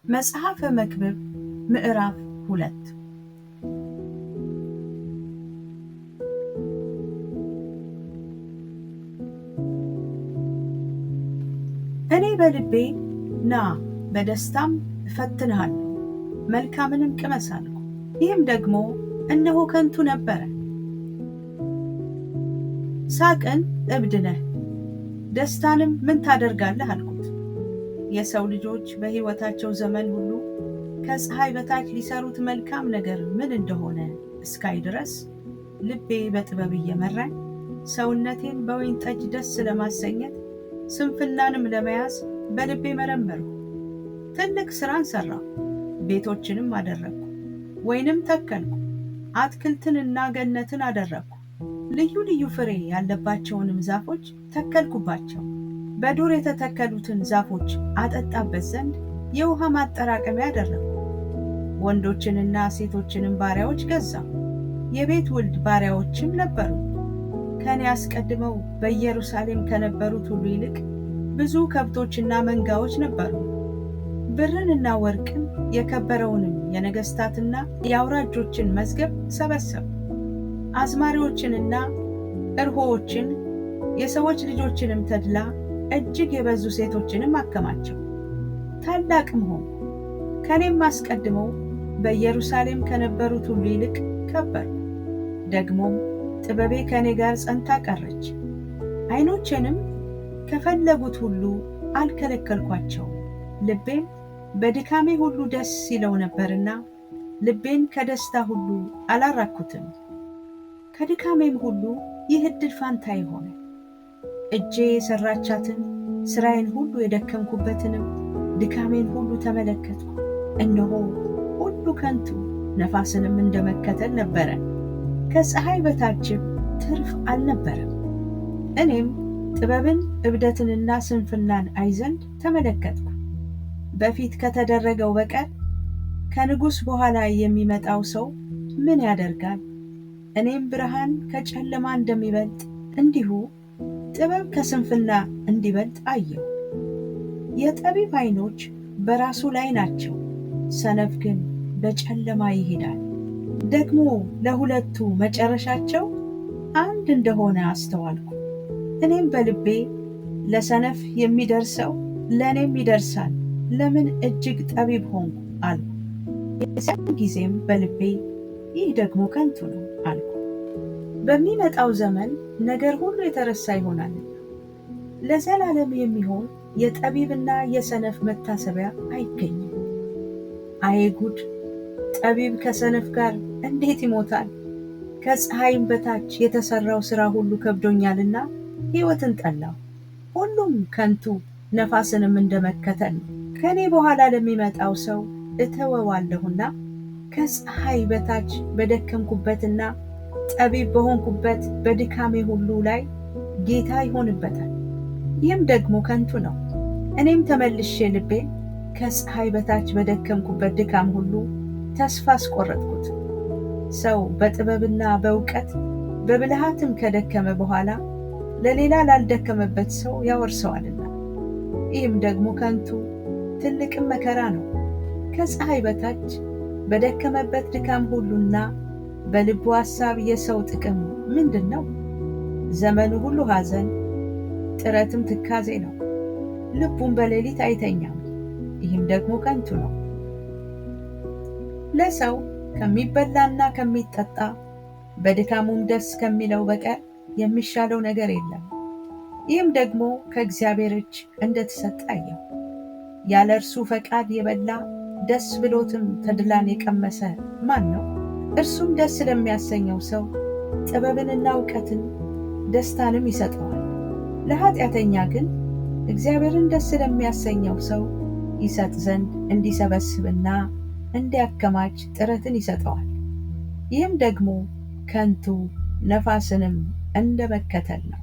መጽሐፈ መክብብ ምዕራፍ 2። እኔ በልቤ ና በደስታም እፈትንሃለሁ፣ መልካምንም ቅመስ አልኩ። ይህም ደግሞ እነሆ ከንቱ ነበረ። ሳቅን እብድ ነህ፣ ደስታንም ምን ታደርጋለህ አልኩት። የሰው ልጆች በሕይወታቸው ዘመን ሁሉ ከፀሐይ በታች ሊሰሩት መልካም ነገር ምን እንደሆነ እስካይ ድረስ ልቤ በጥበብ እየመራኝ ሰውነቴን በወይን ጠጅ ደስ ለማሰኘት ስንፍናንም ለመያዝ በልቤ መረመርሁ። ትልቅ ሥራን ሠራሁ፣ ቤቶችንም አደረግኩ፣ ወይንም ተከልኩ፣ አትክልትንና ገነትን አደረግኩ። ልዩ ልዩ ፍሬ ያለባቸውንም ዛፎች ተከልኩባቸው። በዱር የተተከሉትን ዛፎች አጠጣበት ዘንድ የውሃ ማጠራቀሚያ አደረግኩ። ወንዶችንና ሴቶችንም ባሪያዎች ገዛሁ፣ የቤት ውልድ ባሪያዎችም ነበሩ። ከእኔ አስቀድመው በኢየሩሳሌም ከነበሩት ሁሉ ይልቅ ብዙ ከብቶችና መንጋዎች ነበሩ። ብርንና ወርቅን የከበረውንም የነገሥታትና የአውራጆችን መዝገብ ሰበሰብኩ። አዝማሪዎችንና እርሆዎችን የሰዎች ልጆችንም ተድላ እጅግ የበዙ ሴቶችንም አከማቸው። ታላቅም ሆንኩ፣ ከእኔም አስቀድመው በኢየሩሳሌም ከነበሩት ሁሉ ይልቅ ከበርኩ። ደግሞም ጥበቤ ከእኔ ጋር ጸንታ ቀረች፣ ዓይኖቼንም ከፈለጉት ሁሉ አልከለከልኳቸውም። ልቤም በድካሜ ሁሉ ደስ ይለው ነበርና ልቤን ከደስታ ሁሉ አላራኩትም። ከድካሜም ሁሉ ይህ ዕድል ፋንታዬ ሆነ። እጄ የሠራቻትን ሥራዬን ሁሉ የደከምኩበትንም ድካሜን ሁሉ ተመለከትኩ። እነሆ ሁሉ ከንቱ ነፋስንም እንደመከተል ነበረ፣ ከፀሐይ በታችም ትርፍ አልነበረም። እኔም ጥበብን እብደትንና ስንፍናን አይ ዘንድ ተመለከትኩ። በፊት ከተደረገው በቀር ከንጉሥ በኋላ የሚመጣው ሰው ምን ያደርጋል? እኔም ብርሃን ከጨለማ እንደሚበልጥ እንዲሁ ጥበብ ከስንፍና እንዲበልጥ አየሁ። የጠቢብ ዓይኖች በራሱ ላይ ናቸው፣ ሰነፍ ግን በጨለማ ይሄዳል። ደግሞ ለሁለቱ መጨረሻቸው አንድ እንደሆነ አስተዋልኩ። እኔም በልቤ ለሰነፍ የሚደርሰው ለእኔም ይደርሳል፣ ለምን እጅግ ጠቢብ ሆንኩ አልኩ። የዚያን ጊዜም በልቤ ይህ ደግሞ ከንቱ ነው አልኩ። በሚመጣው ዘመን ነገር ሁሉ የተረሳ ይሆናልና ለዘላለም የሚሆን የጠቢብና የሰነፍ መታሰቢያ አይገኝም። አይ ጉድ! ጠቢብ ከሰነፍ ጋር እንዴት ይሞታል? ከፀሐይም በታች የተሠራው ሥራ ሁሉ ከብዶኛልና ሕይወትን ጠላሁ። ሁሉም ከንቱ ነፋስንም እንደመከተል ነው። ከእኔ በኋላ ለሚመጣው ሰው እተወዋለሁና ከፀሐይ በታች በደከምኩበትና ጠቢብ በሆንኩበት በድካሜ ሁሉ ላይ ጌታ ይሆንበታል። ይህም ደግሞ ከንቱ ነው። እኔም ተመልሼ ልቤን ከፀሐይ በታች በደከምኩበት ድካም ሁሉ ተስፋ አስቆረጥኩት። ሰው በጥበብና በእውቀት በብልሃትም ከደከመ በኋላ ለሌላ ላልደከመበት ሰው ያወርሰዋልና። ይህም ደግሞ ከንቱ ትልቅም መከራ ነው። ከፀሐይ በታች በደከመበት ድካም ሁሉና በልቡ ሐሳብ የሰው ጥቅም ምንድን ነው? ዘመኑ ሁሉ ሐዘን፣ ጥረትም ትካዜ ነው። ልቡም በሌሊት አይተኛም። ይህም ደግሞ ከንቱ ነው። ለሰው ከሚበላና ከሚጠጣ በድካሙም ደስ ከሚለው በቀር የሚሻለው ነገር የለም። ይህም ደግሞ ከእግዚአብሔር እጅ እንደተሰጠ አየሁ። ያለ እርሱ ፈቃድ የበላ ደስ ብሎትም ተድላን የቀመሰ ማን ነው? እርሱም ደስ ለሚያሰኘው ሰው ጥበብንና እውቀትን ደስታንም ይሰጠዋል። ለኃጢአተኛ ግን እግዚአብሔርን ደስ ለሚያሰኘው ሰው ይሰጥ ዘንድ እንዲሰበስብና እንዲያከማች ጥረትን ይሰጠዋል። ይህም ደግሞ ከንቱ ነፋስንም እንደ መከተል ነው።